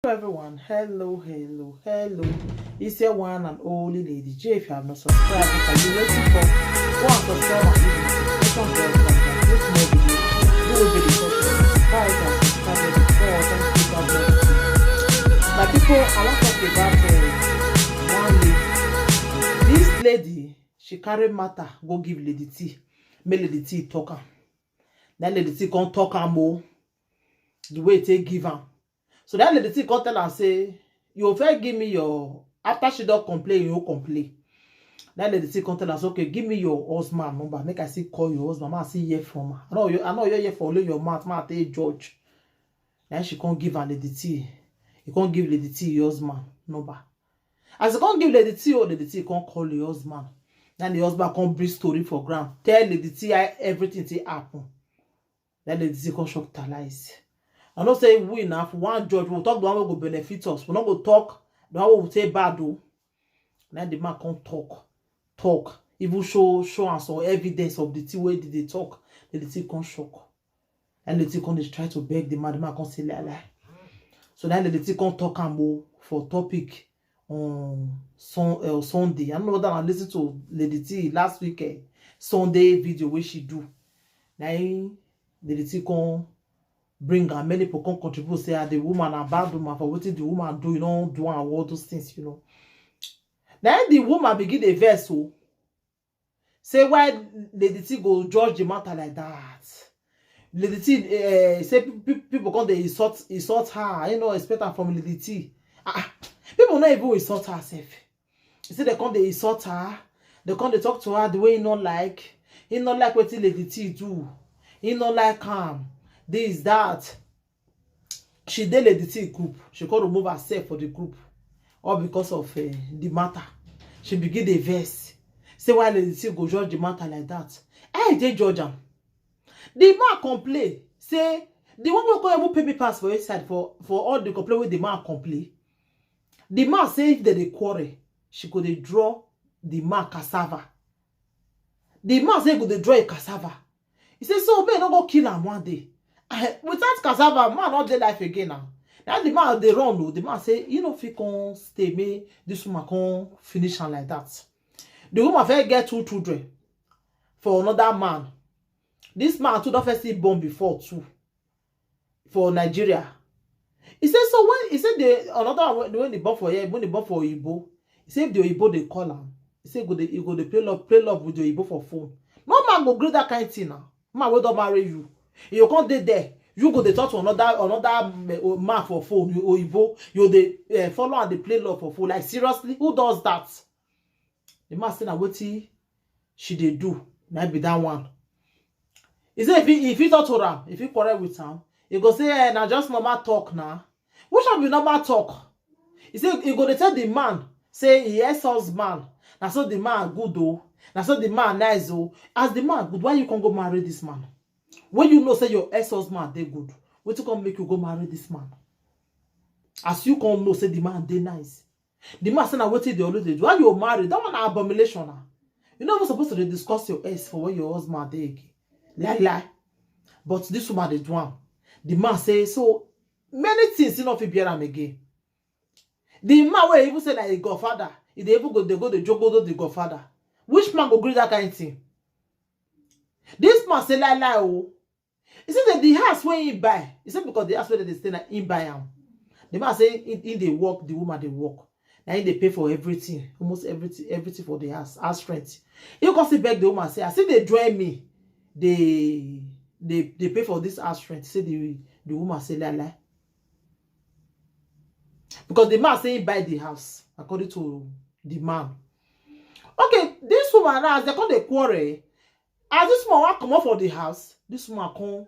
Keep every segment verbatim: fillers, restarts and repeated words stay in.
Everyone, hello, hello, hello. It's your one and only Lady J. If you have not subscribed, what are you waiting for? Go and subscribe and hit the notification bell so that this more video. You will be the first one to subscribe and subscribe before. Thank you, God bless you. My people, I want to talk about uh, one lady. This lady, she carry matter, go give Lady T. Make Lady T talk am. Then Lady T come talk am o. The way they give am. So that Lady T come tell am say, you first give me your, after she don complain, you complain. That Lady T come tell am say, okay, give me your husband number. Make I see call your husband. I see hear from her. I know you, I know you hear for only your mouth, mouth take judge. Then she come give her Lady T. You come give Lady T your husband number. As you come give Lady T, oh, Lady T come call your husband. Then the husband come bring story for ground. Tell Lady T how everything take happen. Then Lady T come shock talize. I know say we now for one judge, we'll talk the one who go benefit us. We're not go talk the one who say bad though. Then the man come talk, talk, even show show us some evidence of the thing where did they talk. Then the thing come shock. And the thing come dey try to beg the man. The man come say lie lie. So then the thing come talk am o for topic on sun, uh, Sunday. I don't know whether I listen to Lady T last week eh, Sunday video where she do. Now Lady T come bring am, many people come contribute say ah, the woman a bad woman for wetin the woman do, you know, do and all those things, you know. Now the woman begin the verse o. Say why Lady T go judge the matter like that. Lady T uh, say people come they insult insult her. You know, expect her from Lady T. Ah, people not even insult herself. You see, they come they insult her. They come they talk to her the way he not like. He not like what Lady T do. He not like him. This that. She dey Lady T group. She come remove herself for the group. All because of uh, the matter. She begin the verse. Say why Lady T go judge the matter like that. I dey judge am. The man complain. Say the one wey come even pay me pass for inside for for all the complain wey the man complain. The man say if they dey quarrel, she go dey draw the man cassava. The man say go dey draw a cassava. He say so may no go kill am one day. Eh, without cassava, man not dey life again now. Now the man dey run o. The man say you know fit come stay, may this woman come finish am like that. The woman first get two children for another man. This man too don first see born before too for Nigeria. He said so when he said the another one when they born for here, when they born for Oyibo, he said the Oyibo they call him. He said go they he go they play love play love with the Oyibo for phone. No man go gree that kind thing now. Man wey don marry you, you come dey there. You go dey talk to another another um, uh, man for phone. You Oyibo, you dey uh, follow and dey play love for phone. Like seriously, who does that? The man say na wetin she dey do na be that one. He say if he if he talk to am, if he quarrel with am, he go say eh, na just normal talk na. Which one be normal talk? He say he go dey tell the man say he ex-husband. Na so the man good o. Na so the man nice o. As the man good, why you come go marry this man? When you know say your ex-husband dey good, wetin come make you go marry this man? As you come know say the man dey nice, the man say na wetin dey always dey do. How you marry? That one na abomination na. You no even suppose to dey discuss your ex for where your husband dey again. Lie lie. But this woman dey do am. The man say so many things he no fit bear am again. The man wey even say na him godfather, he dey even go dey go dey jogodo the godfather. Which man go gree that kind thing? This man say lie lie o. He say that the house wey he buy, he say because the house wey dem dey stay na him buy am. The man say he, he dey work, the woman dey work. Na him dey pay for everything, almost everything, everything for the house, house rent. He come still beg the woman say, I still dey join me. The they they pay for this house rent. Say the the woman say lie lie. Because the man say he buy the house according to the man. Okay, this woman now as they come dey quarrel, as this woman wan comot for the house, this woman come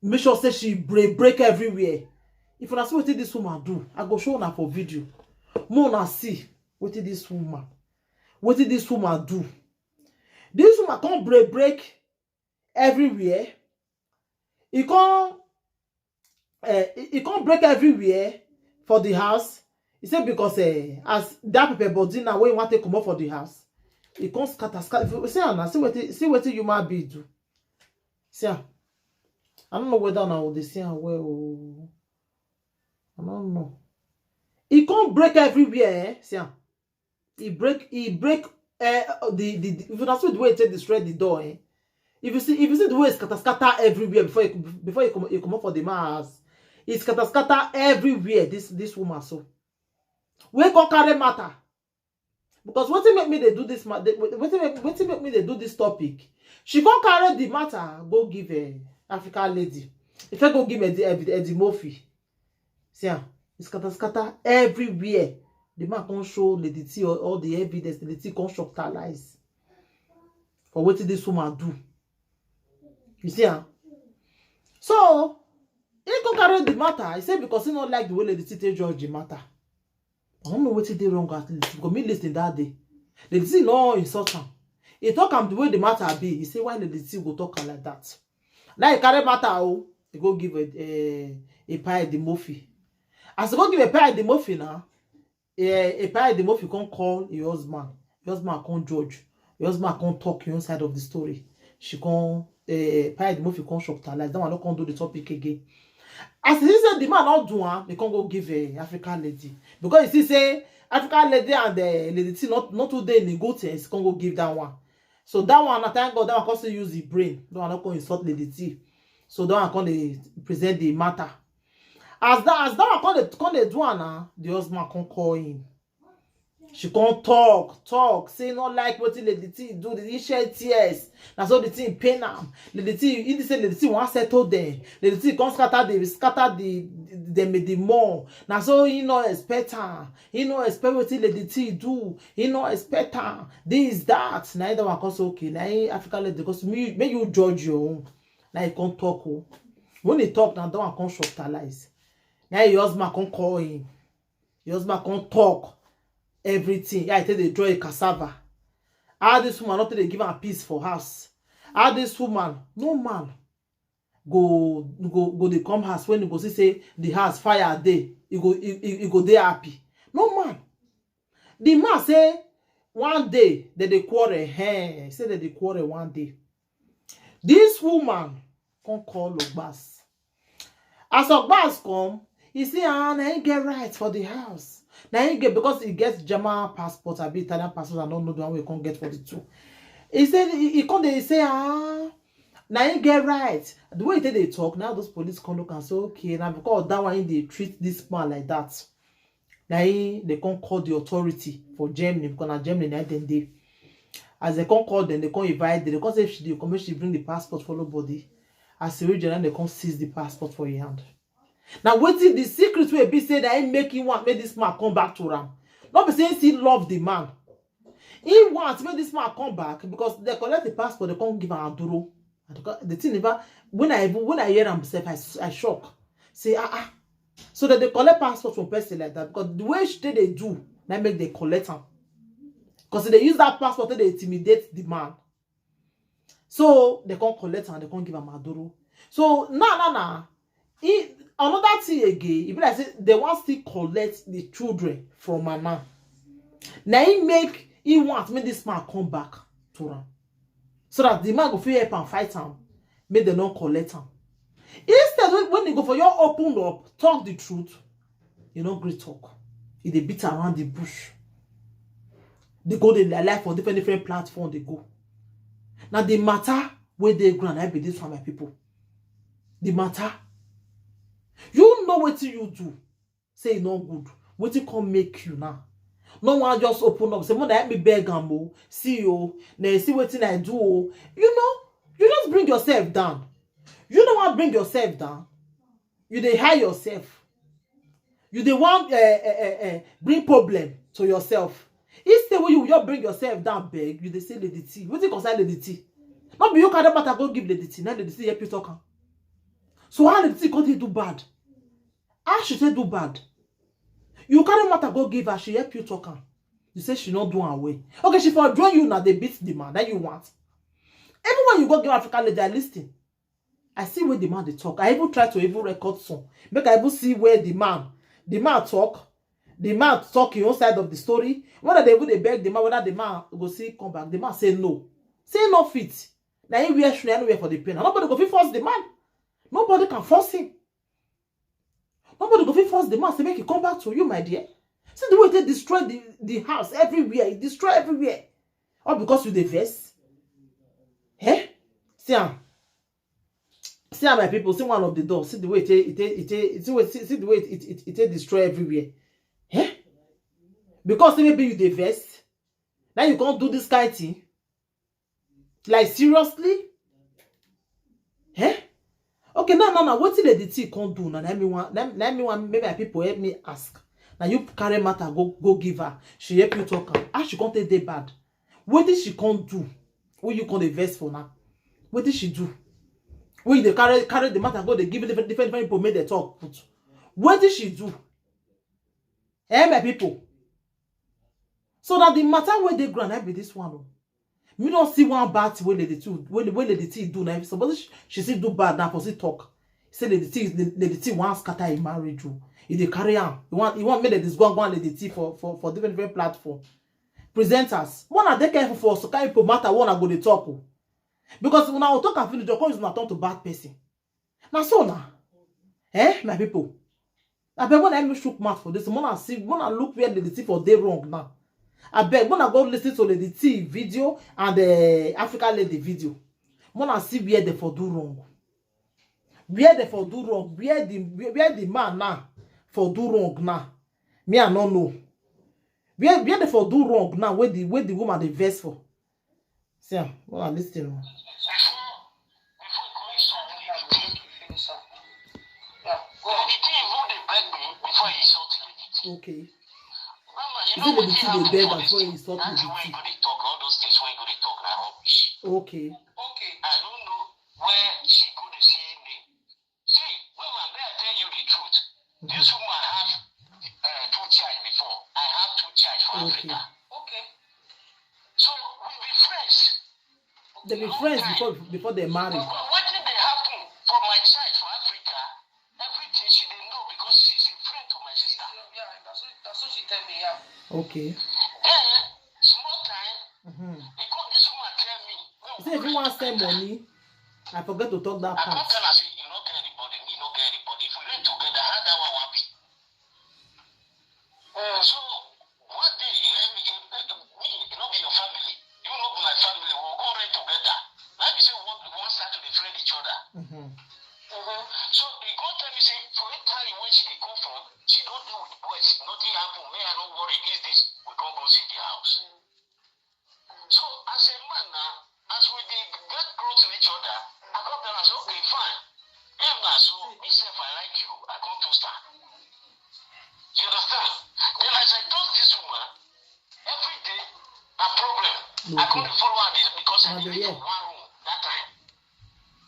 make sure say she break break everywhere. If una see wetin this woman do, I go show una for video. Make una see wetin this woman, wetin this woman do. This woman come break break everywhere. He come uh, he, he come break everywhere for the house. He said because uh, as that pepper body now when he want to come up for the house, he come scatter scatter. If you see am now, see what see what human being do. See am. I don't know whether now they see am well. Oh. I don't know. Don't break everywhere, eh? See am. He break, he break, eh, the, the, the, if you see the way he take destroy the door, eh? If you see, if you see the way it's scatter, scatter everywhere before you, before you come, you come up for the man house. It's scatter, scatter everywhere, this, this woman so. We go carry matter. Because wetin make me dey do this ma-, dey, wetin make, wetin make me dey do this topic? She go carry the matter, go give a African lady. If I go give Eddie, Eddie, Eddie Murphy. See am, e scatter, scatter everywhere. The man come show Lady T all, all the evidence. Lady T come shocktalize for wetin this woman do. You see am? So, he go carry the matter. He say because he no like the way Lady T take judge the matter. I don't know wetin dey wrong at least. Because me listen that day. Lady T no insult am. He talk am the way the matter be. He say, "Why Lady T go talk am like that?" Now he carry matter, oh, he go give a, a, a pie the Murphy. As he go give a pie the Murphy now, eh, a pie the Murphy come call your husband. Your husband come judge. Your husband come talk your own side of the story. She come, eh, pie the Murphy come shocktalize. That one no come do the topic again. As he say the man not do am, he come go give a African lady. Because he see say African lady and the lady thing not, not too dey in good things, come go give that one. So that one, I thank God, that one come still use the brain. That one no come insult Lady T. So that one come dey present the matter. As that, as that one come dey, come dey do am now, the husband come call him. She come talk, talk, say no like wetin Lady T do, Lady T shed tears. Na so the thing pain am. Lady T, he say Lady T wan settle them. Lady T come scatter the, scatter the, the, the more. Na so he no expect am. He no expect wetin Lady T do. He no expect am. This, that. Na that one come say, "Okay, na him African lady, because me, make you judge your own." Na he come talk, oh. When he talk, na that one come shocktalize. Na him husband come call him. Your husband come talk everything. Yeah, I tell the draw a cassava. How this woman not dey give am peace for house? How this woman, no man go, go, go dey come house when he go see say the house fire dey, he go, he, he, he go dey happy. No man. The man say one day they dey quarrel. Hey, say they dey quarrel one day. This woman come call Ogbas. As Ogbas come, he say, ah, na him get right for the house. Na him get, because he get German passport, abi Italian passport, I don't know the one we come get for the two. He said, he, he come dey say, ah, na him get right. The way he take dey talk, now those police come look and say, okay, now because that one he dey treat this man like that. Na him they come call the authority for Germany, because na Germany na dem dey. As they come call them, they come invite them, they come say if she dey come, make she bring the passport, follow body. As she reach there, they come seize the passport for him hand. Now wetin the secret wey be say that he make him want make this man come back to am. Not be say he still love the man. He want make this man come back because they collect the passport, they come give am aduro. And the co-, the thing never, when I even, when I hear am sef, I s-, I shock. Say, ah, ah. So that they collect passport from person like that, because the way she take dey do, na make they collect am. Because they use that passport to dey intimidate the man. So they come collect am, they come give am aduro. So now, now, now, he, another thing again, e be like say they wan still collect the children from am now. Na him make he want make this man come back to am, so that the man go fit help am fight am, make dem no collect am. Instead, when, when he go for your open up, talk the truth, he no gree talk. He dey beat around the bush. They go dey lie lie for different, different platform they go. Now the matter wey dey ground, I be this one, my people. The matter. You know wetin you do. Say e no good. Wetin come make you now? No one just open up. Say, "Mother, help me beg am o. See o. Na see wetin I do o." You know, you just bring yourself down. You no wan bring yourself down. You dey hide yourself. You dey wan, eh, eh, eh, eh, bring problem to yourself. Instead wey you just bring yourself down, beg, you dey say, "Lady T." Wetin concern Lady T? No be you carry matter go give Lady T. Now Lady T help you talk am. So how Lady T come dey do bad? How she take do bad? You carry matter go give her, she help you talk am. You say she no do am well. Okay, she for join you now, they beat the man. That you want. Everyone you go give African lady, I listen. I see where the man dey talk. I even try to even record some. Make I even see where the man, the man talk. The man talk his own side of the story. Whether they even dey beg the man, whether the man go see come back. The man say no. Say no fit. Now he wear shoe anywhere for the pain. And nobody go fit force the man. Nobody can force him. Nobody go fit force the man say make he come back to you, my dear. See the way they destroy the, the house everywhere. It destroy everywhere. All because you dey vex. Eh? See am. See am, my people. See one of the door. See the way it, it, it, it, see, the way, see, see the way it, it, it, it destroy everywhere. Eh? Because say maybe you dey vex. Now you can't do this kind thing. Like, seriously? Eh? Okay, now, now, now, wetin Lady T come do now? Let me one, let, let me one, maybe my people help me ask. Now you carry matter, go, go give her. She help you talk am. How she come take dey bad? Wetin she come do? Who you come dey vex for now? Wetin she do? When they carry, carry the matter, go, they give different, different, different people, make they talk. Put. Wetin she do? Eh, my people? So that the matter where they ground, I be this one. Oh. Me don't see one bad thing wey Lady T, wey, wey Lady T do now. If somebody she, she see do bad now, for see talk. Say Lady T, Lady T want scatter him marriage. Oh. If they carry am, you want, you want make this go and go and Lady T for, for, for different, different platform. Presenters, one of they careful for so kind people matter one I go dey talk. Oh. Because when I talk and finish, they call you not turn to bad person. Now so now, eh, my people. I beg when I shook mouth for this. When I see, when I look where Lady T for dey wrong now. I beg when I go listen to Lady T video and the African lady video. When I see where they for do wrong. Where they for do wrong. Where the where, where the man now for do wrong now. Me I no know. Where where they for do wrong now. Where the where the woman dey vex for. See am, una listen o. Okay. Is it Lady T dey beg am before he insult Lady T? Okay. Okay, I don't know where she go dey see name. See, woman, may I tell you the truth? This woman have uh, two child before. I have two child for Africa. Okay. So we be friends. They be friends before before they marry. But wetin dey happen for my child for Africa, everything she dey know because she's a friend to my sister. Yeah, that's what, that's what she tell me, yeah. Okay. Then, small time, mm-hmm. He come, this woman tell me, no, say if you want send money, I forget to talk that part. I come tell her say, you no get anybody, me no get anybody. If we live together, how that one wan be? Uh, so, one day, he let me, he, he, me, he no be your family. You no be my family. We go rent together. Like you say, we wan, we wan start to dey friend each other. Mm-hmm. Mm-hmm. So, he come tell me say, for Italy, when she dey come from, she don dey with boys. Nothing happen. Me, I no worry. This, this, we come go see the house. So as a man now, as we dey get close to each other, I come tell am say, okay, fine. If na so, me sef I like you, I come toast am. You understand? Then as I toast this woman, every day na problem. I come dey follow am dey because I dey live for one room that time.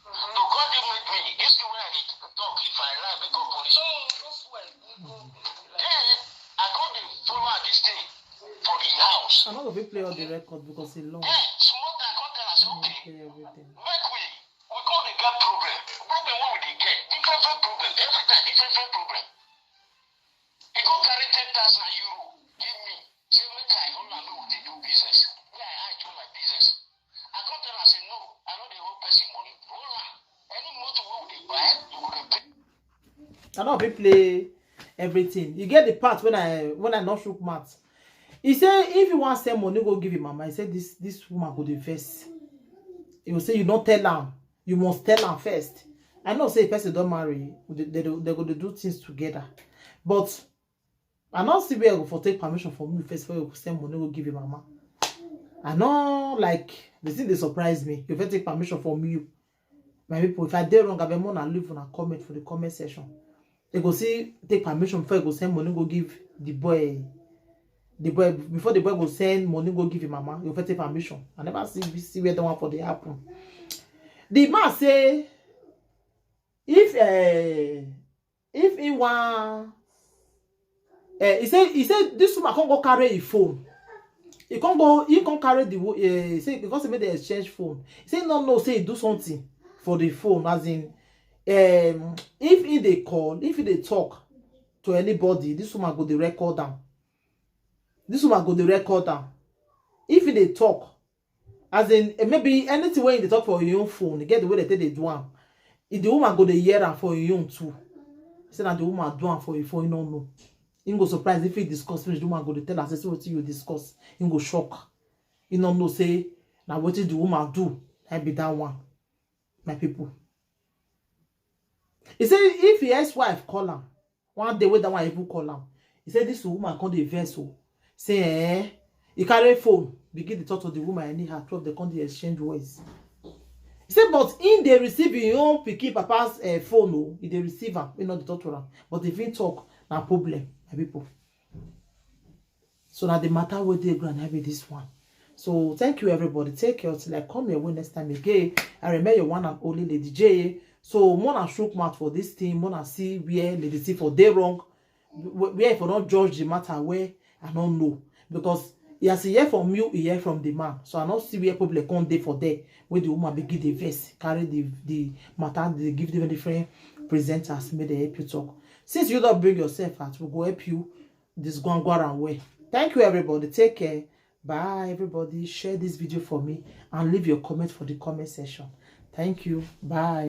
So God dey make me. This thing wey I dey talk, if I lie, make God punish me. Then I come dey follow am dey stay for the house. I no go fit play all the record because e long. Then small time I come tell am say, okay, make we we come dey get problem. Problem wey we dey get, different different problem. Every time different different problem. E go carry ten thousand euro give me. Say make I hold am, make we take do business. Me I hide do my business. I come tell am say no, I no dey owe person money. Hold am. Any motor wey we dey buy, you go dey pay. I no fit play everything. You get the part when I when I not shook mouth. He say if you want send money, go give him mama. He said this this woman go dey vex. He will say you don't tell am. You must tell am first. I know say person don't marry. They, they, they go dey do things together. But I no see where you go for take permission from me first before you go send money go give your mama. I no like the thing dey surprise me. You fit take permission from you. My people, if I dey wrong, abeg una leave una comment for the comment section. They go see take permission before you go send money go give the boy. The boy before the boy go send money go give him mama, you fit take permission. I never see see where that one for dey happen. The man say if uh, if he wan eh, he say he say this woman come go carry him phone. He come go he come carry the wo- eh, he say because he make dey exchange phone. He say no no say he do something for the phone as in um, if he dey call if he dey talk to anybody this woman go dey record am. This woman go dey record am. If he dey talk as in eh, maybe anything wey he dey talk for him own phone, e get the way they take dey do am. If the woman go dey hear am for him own too. Say na the woman do am for him phone, he no know. He go surprise if he discuss finish. The woman go dey tell am say, "See wetin you discuss." He go shock. He no know say na wetin the woman do, na be that one, my people. He say if his ex-wife call am, one day wey that one even call am, he say this woman come dey vex o. Say, eh, he carry phone, begin dey talk to the woman anyhow. Two of them come dey exchange words. He say, but he dey receive his own pikin papa's, eh, phone o. He dey receive am, he no dey talk to am. But if he talk, na problem, my people. So na the matter wey dey ground, na be this one. So thank you, everybody. Take care till I come your way next time again. I remain your one and only Lady J. So more na shook mouth for this thing, more na see where Lady T for dey wrong, wh- where if I don't judge the matter where I don't know. Because he has to hear from you, he hear from the man. So I don't see where people come dey for there, where the woman begin the verse, carry the, the matter, they give different, different presenters, make they help you talk. Since you don't bring yourself out, we go help you this gwangwara way. Thank you, everybody. Take care. Bye, everybody. Share this video for me and leave your comment for the comment section. Thank you. Bye.